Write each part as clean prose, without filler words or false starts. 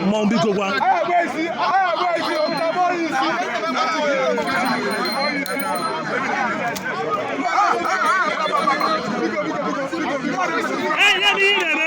Mmọnwụ biko gwa. Ee, ya bụ ihe na-eme.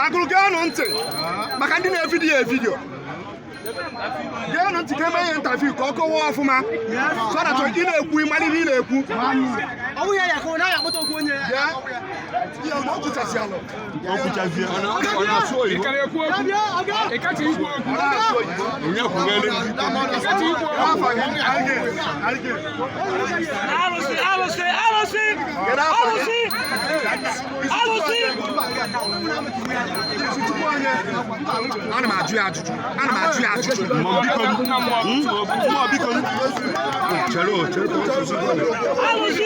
Agụrụ geenụ ntị maka ndị na-evidiyo evidiyo, geenụ ntị ka eme ihe ntaviu ka ọ kọwaa ọfụma so that ị na-ekwu ịmara ihe ị na-ekwu. Alụsị, alụsị, alụsị, alụsị, alụsị. Ana m ajụ ya ajụjụ, ana m ajụ ya ajụjụ. Alụsị.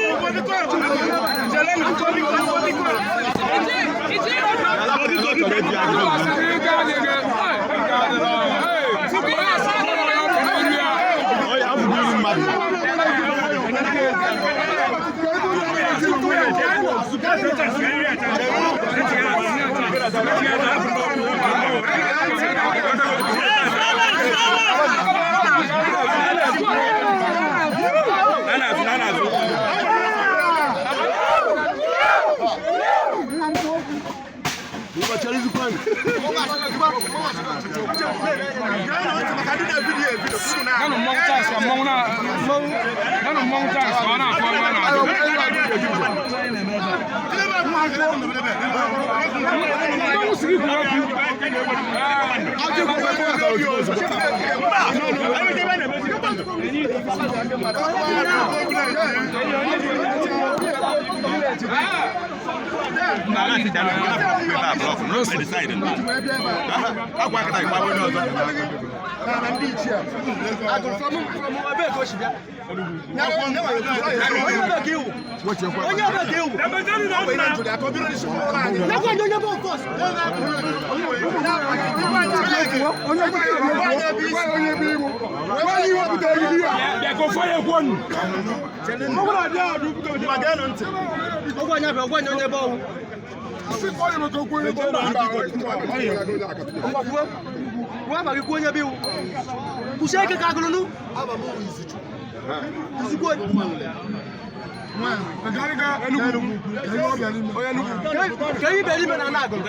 Ngwa kwuo. Kwuo afa gị, kwuo onye bụ iwu. Kwụsie ike ka agụrụ nụ. Izukwu onye. Ka ihe bịara ime na ana agụrụ.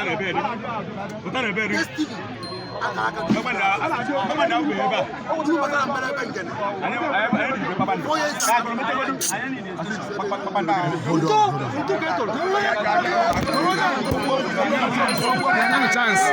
Ntụ ntụ ka ị tụrụ. Chance.